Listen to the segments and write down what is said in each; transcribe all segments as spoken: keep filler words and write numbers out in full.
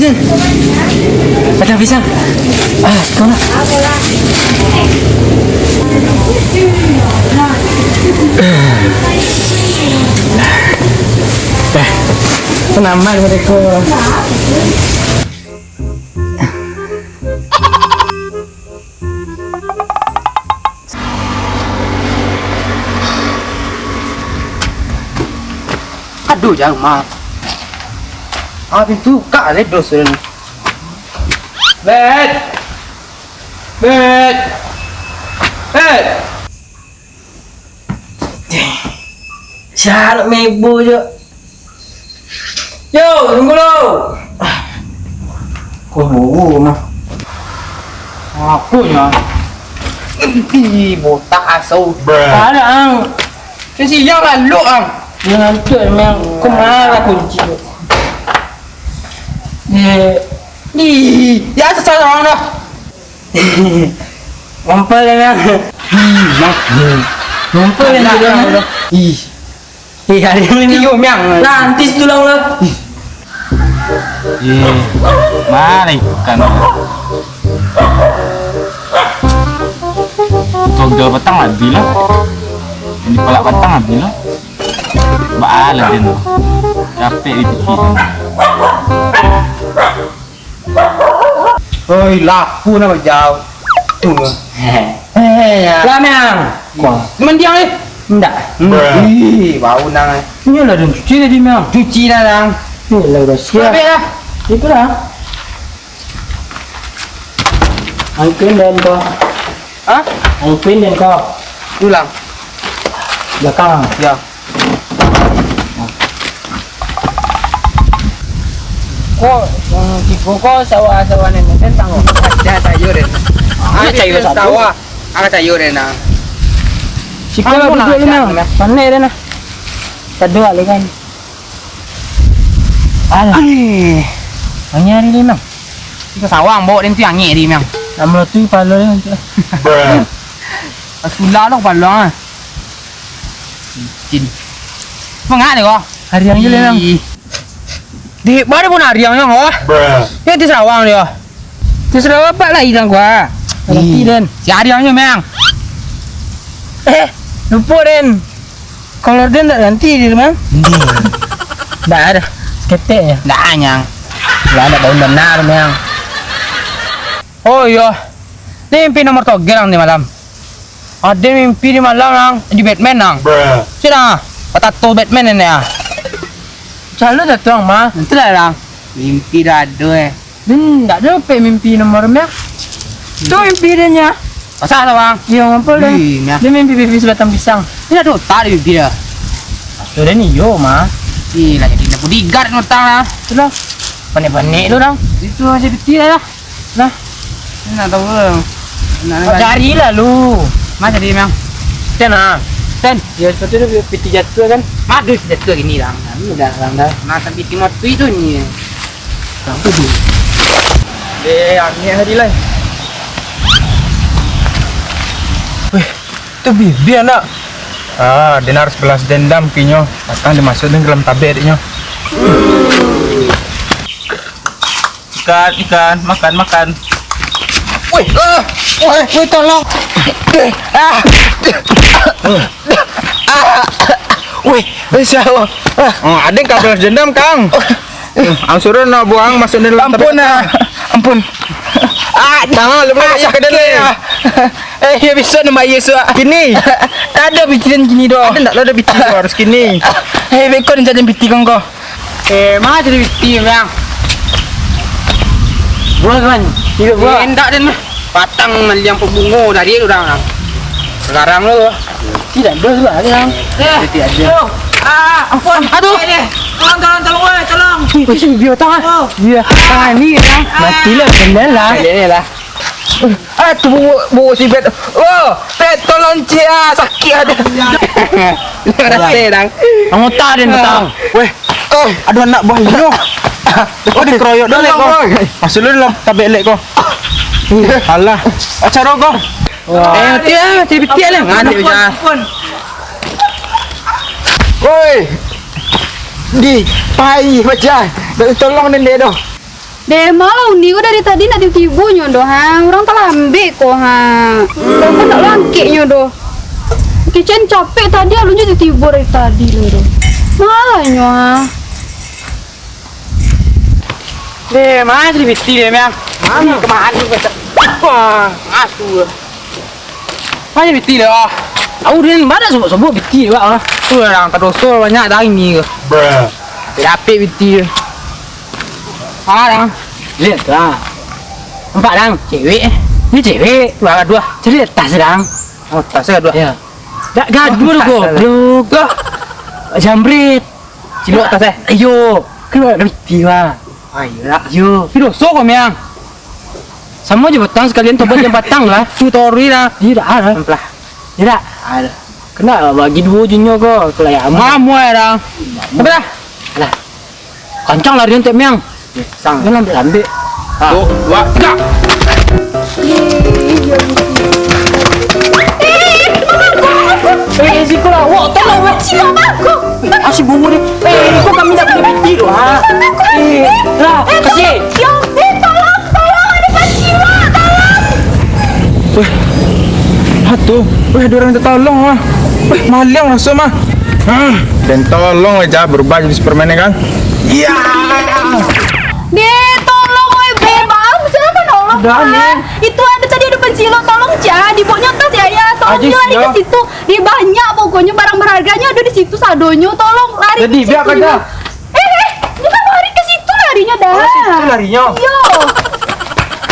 Ada pisang. Ah, kau nak? Eh, penaman mereka. Aduh, jauh, Mak. Ah, pintu buka, ledos sudah ni. Bet! Bet! Bet! Sia nak mebo je. Yo, tunggu lo. Kau bobo mah. Apo nyo? Ih, botak aso. Bruh. Alah, ang. Sia siang lalok, ang. Jangan tu, memang. Kau marah kunci tu. Eh, ih, ya, sasah orang dah. Ngumpul ya, Miang. Ih, Miang. Ngumpul ya, Miang. Ih. Ih, hari ini, Miang. Iyo, Miang. Nanti tulang lah. Ih. Ih, mana ikan? Togel patang lah, Dil lah. Ini palak patang lah, Dil lah. Baalah den tu. Capek di pikiran. Oi, laku nak bajau. Tu. Hehe, ya. Lah, Miang. Kuah. Mandiang, eh? Ndak. Hmm. Ih, bau nang, eh. Inyolah den cuci tadi, Miang. Cuci dah, Lang. Iyolah, udah siap. Capek dah. Itulah. Angkin den ko. Hah? Angkin den ko. Tulang. Belakang. Ya. Ko, yang tigo ko sawah-sawah nenek den tangah. Ada sayur den. Ada sayur satu. Sawah, ada sayur den, nah. Siko lah duduk lu, Miang. Panek den, nah. Tadu lah kan. Alah. Angin hari ni, Miang. Siko sawah, bawa den tu angin hari, Miang. Nama tu palo ni. Bruh. Sula lo palo, ah. Cin. Mangak ni ko? Hariang je lah, Miang. Ih. Di mana pun hariang, Miang, wah? Bruh. Dia di Sarawang dia. Di Sarawang apa lah hilang gua? Nanti, ih, den. Si hariang je, Miang. Eh, lupa, den. Kalau den tak ganti dia, Miang. Ndak ada. Seketek je. Ndak anyang. Lah, ndak bau benar, Miang. Oh, iyo. Ni mimpi nomor togel, Lang, di malam. Ado mimpi di malam, Lang, di Batman, Lang. Bruh. Sudah, batato Batman ini, ya. Calo dah tuang, mah. Itulah, Lang. Mimpi dah ado, eh. Hmm, dak ado pe mimpi nomor mah. Tu mimpi dia nya. Pasal lah, Bang. Iyo, ngapo dah? Ih, nah. Dia mimpi pipi sebatang pisang. Ini ado otak di mimpi dia. Sudah ni, yo, mah. Ih, lah jadi bodyguard ni otak lah. Itulah. Panek-panek tu, Lang. Itu aja piti lah. Nah. Nak tahu lah. Nak, nak cari lah lu. Masa dia, Mang? Ten, ah. Ten. Ya, sepatu tu piti jatuh kan? Aduh, piti jatuh gini, Lang. Ini dah, Lang, dah. Masa piti mati tu ni. Aduh. Eh, angin hari lah. Weh, tu bibia nak. Ah, den harus balas dendam kinyo. Patang dimasukkan dalam tabek dek nyo. Ikan, ikan, makan, makan. Woi, ah, woi, woi, tolong. Ah. Ah. Woi, woi, siapa? Ah. Oh, ada yang kabel dendam, Kang. Angsuran nak buang masuk dalam. Ampun, ah. Ampun. Ah, jangan, lu ah, payah ke dalam. Eh, ya bisa nambah Yesus, ah. Kini. Tak ada pikiran kini doh. Ada ndak lo ada pikiran harus kini. Eh, beko ni jadi pikiran kau. Eh, mah jadi piti, Bang. Buah kan? Tiga buah. Eh, ndak den mah. Patang maliang pambungo dari urang, Bang. Sekarang lo. Tidak ada lah, Bang. Eh, tidak ada. Aduh. Ah, ampun. Aduh. Eh, eh. Tolong, tolong, tolong, woi, tolong. Wih, wih, biar tangan. Oh. Biar tangan ni, Bang. Ah. Matilah, kena lah. Kena lah. Ah, tu bubuk, bubuk si Bet. Oh, Bet, tolong, Cik, ah, sakit ada. Rasa, Dang. Anggota dia datang. Weh, aduh, anak buah inyo. Kau dikeroyok dah, Lek, kau. Masuk lu dalam tabek, Lek, kau. Alah, acara kau. Eh, mati ah, mati piti lah. Ngani aja. Woi. Di, pai, baca. Tolong nende doh. Deh, malah Uni ko dari tadi ndak tibo-tibonyo doh, ha. Urang talambek ko, ha. Telepon ndak langkeknyo doh. Kecen capek tadi, alunyo tibo dari tadi lo doh. Malahnyo, ha. Deh, ma cari piti deh, Miang? Mano? Kemana tu, kata? Wah, asu. Ma cari piti deh, ah. Au, den, ma dak sobok-sobok piti deh, ah. Tu lah, dang, tadoso banyak dari ni ke. Dapek piti deh. Ah, dang. Lihat lah. Nampak, dang? Cewek, eh. Ni cewek. Dua gaduah. Cari atas, dang. Oh, atas gaduah. Ya. Dak gaduah tu, goblok. Jambret. Cilok atas, eh? Iyo. Keluar dari piti, wah. Ah, iyo lah. Iyo. Tapi doso ko, Miang. Samo jo batang, sakalian tobat jo batang lah. Tu tori lah. Iyo, dak lah. Amplah. Iyo, dak. Alah. Kena bagi duo jinyo ko, kelayaman. Mamu, eh, dah. Apa dah? Alah. Kancang lari ontek, Miang. Sang. Jangan ambil-ambil. Ah. Tu, dua, tiga. Eh, siko lah. Wah, tolong, wah. Cilok bagus. Asyik bungo deh. Eh, kok kami tak punya piti tu, ha? Eh, lah, kasih. Yo, eh, tolong, tolong, ada kacil, tolong. Weh, atuh. Weh, ada orang minta tolong, mah. Weh, maliang langsung, mah. Ah, den tolong aja berubah jadi Superman, ya kan? Iya. Deh, tolong, oi, Beb. Maaf, siapa nolong, Udah, Pak? Nih. Itu ada tadi ada pencilok, tolong, Ja. Dibawanya tas, ya, ya. Tolong Aja, dilari ke siap. situ. Deh, banyak pokoknya barang berharganya ada di situ sadonyo. Tolong, lari Jadi, ke biar situ, aja. Ya. Eh, eh, bukan lari ke situ larinya, dah. Oh, situ larinya. Iya.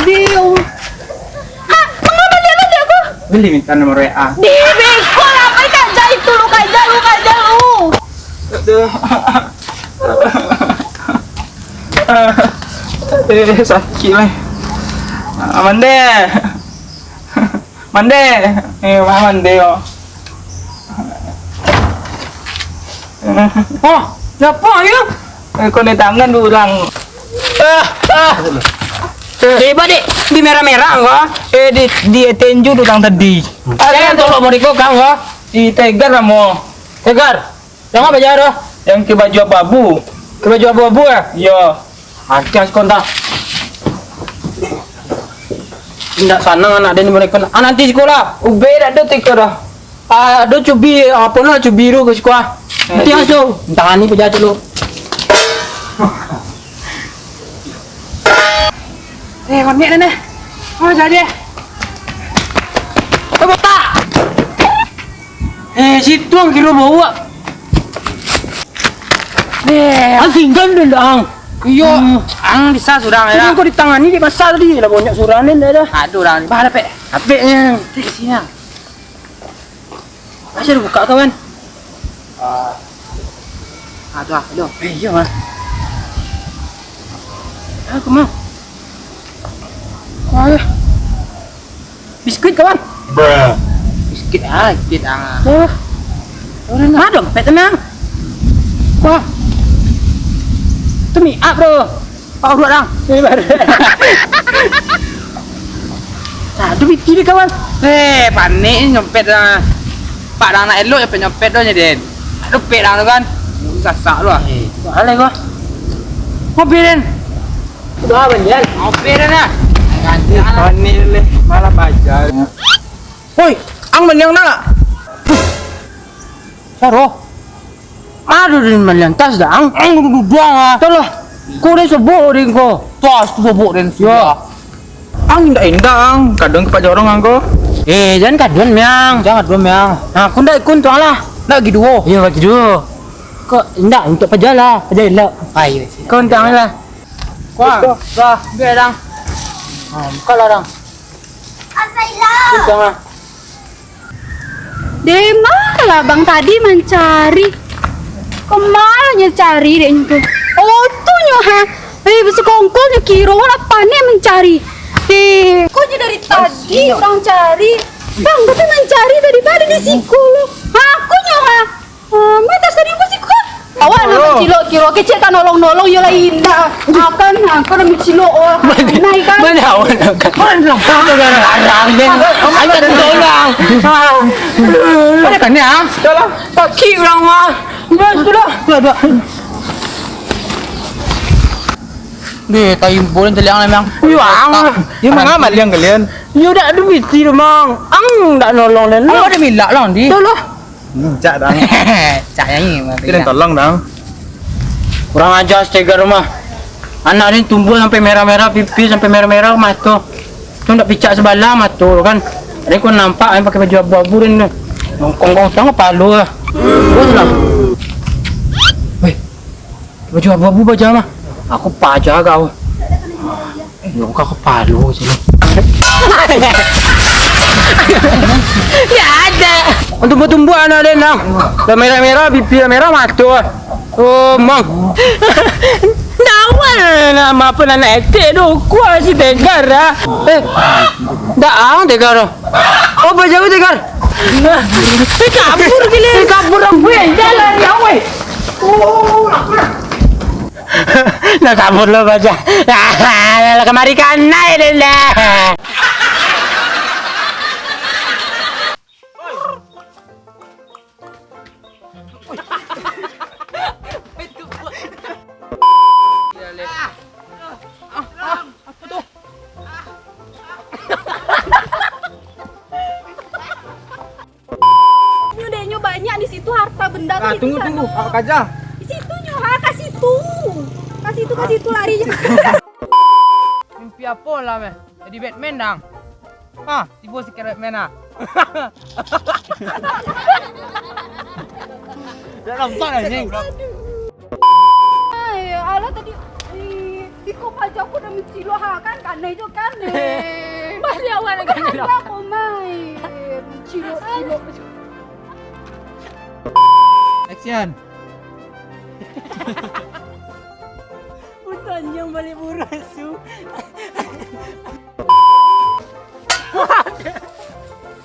Deh, ya Allah. Ah, mengapa dia lah, dia, aku? Beli minta nomor W A. Deh, beko lah, kai kaja itu lu, kaja lu, kaja lu. Aduh. Eh, sakik, weh. Ah, Mande. Mande. Eh, wah, Mande, yo. Oh, siapa, yo? Eh, kau ni tangan tu urang. Ah, ah. Eh, Pak, Dek, di merah-merah ko. Eh, di, di tenju tu tang tadi. Jangan tolong mau dikokang ko. Di Tegar lah, mo. Tegar. Yang apa aja tu? Yang ke baju abu-abu. Ke baju abu-abu, eh? Iya. Angkian sekolah. Indak sanang anak den mereka. Ah, nanti sekolah. Ube dak ada tiko dah. Ah, ado cubi, apa lah cubi tu ke siko ah. Nanti langsung. Entah ni pejabat dulu. Eh, konek ni, ni. Oh, jadi. Eh, botak. Eh, situ ang kiro bawa. Eh, ang tinggal dulu, ang. Iyo, ang bisa surang, ya. Kau ditangani di pasar tadi, lah banyak surang ni, dah. Aduh, urang ni. Bah, dapek. Dapeknya. Di sini. Masih ada buka, kawan? Ah. Ah, tu ah, hello. Eh, iya, Mas. Ah, aku mau. Wah, ya. Biskuit, kawan? Biskuit, ah, biskuit, ah. Wah. Ada dompet, tenang. Wah. Tu mi-, ah, bro. Pak Urut, dang. Eh, baru. Nah, tu piti dia, kawan. Eh, panik ni nyompet dah. Pak, dah nak elok nyompet-nyompet tu, nyo, Den. Aduh, pek dah tu, kan. Sasak tu, ah. Eh, boleh, gua. Ngopi, Den. Udah, Bang, Den. Ngopi, Den, dah. Panik, leh. Malah baja. Woi, ang manyang nak? Saro. Aduh, di malian tas dah, ang. Ang duduang ah. Tahu lah. Kau dah sebut, deh, kau. Tas tu sebut, deh, sudah. Ang indak-indak, ang. Kadang kepaja orang, ang, kau. Eh, jangan kaduan, Miang. Jangan kaduan, Miang. Nah, aku ndak ikut tu lah. Ndak gitu. Iya, gitu. Kok ndak untuk paja lah, paja elok. Ah, iya, iya. Kau entah lah. Wah, dah, biar, dang. Ah, buka lah, dang. Apa elok? Entah, ah. Deh, malah abang tadi mancari. Kok malah nyo cari dek nyo tu? Oh, tu nyo, ha. Eh, basekongkol nyo kiro, lah panek mancari. Deh, kok nyo dari tadi urang cari? Bang, tapi mancari tadi, pada di siko lo. Ha, kok nyo, ha? Ah, mata tadi nyo siko. Awak nak mancilok kiro, kecek ka nolong-nolong, yo lah indak. Akan, akan nak mancilok, oh, naik kan? Mana awak nak kan? Mana nak kan? Larang, den. Ayo tolong. Mana kan, ya? Dah lah, kaki urang mah. Dah, sudah. Dah, dah. Deh, tai bulan taliang lah, Mang. Yo, ang. Yo, manga maliang kalian? Yo, dak ado piti doh, Mang. Ang dak nolong den. Ang ado milak lah, di. Dah lah. Cak dang. Cak yang ni, Mang. Kalian tolong dang. Kurang ajar si Tegar mah. Anak ni tumbuah sampai merah-merah pipi, sampai merah-merah mato. Tu ndak picak sabalah mato tu kan. Ado kau nampak yang pakai baju abu-abu ni. Nongkong kau tang kepala lah. Bos lah. Weh, baju abu-abu baja mah. Aku paja kau. Yo, kau kepala sini. Ya ada. Tumbuah-tumbuah anak den nang. Dah merah-merah, pipi merah, mato. Oh, Mang. Ndak awal nama pun anak etek tu. Kuah si Tegar ah. Eh, dak ang Tegar. Oh, bajauah Tegar. Nah, eh, kabur gila. Eh, kabur, weh. Jalan ya, weh. Nah, kabur lo baja. Lah kamari kanai deh lah. Nyo dek nyo banyak di situ harta benda. Nah, tunggu, tunggu. Awak kaja. Di situ nyo ha, ka situ. Ka situ, ka situ lari je. Mimpi apo lah, meh? Jadi Batman dang. Ah, tibo si Batman ah. Dak nampak anjing. Ai, alah tadi, ih, iko paja ko dah mancilok ha kan, kanai jo kanai. Baliak awak lagi. Kanai ko mai. Mancilok-cilok. Action. Untuak anjiang baliak buruak su.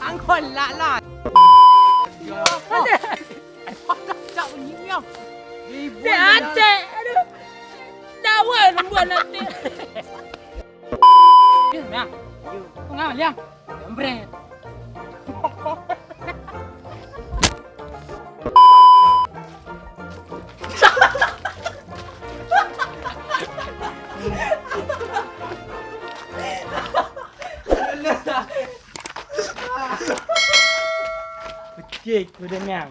Angkolak lah. Aduh. Cak bunyi ni, ah. Dek atek, aduh. Dawa lembuan atek. Nah, tengah liang. Jambret. Kucing, kuda nyang.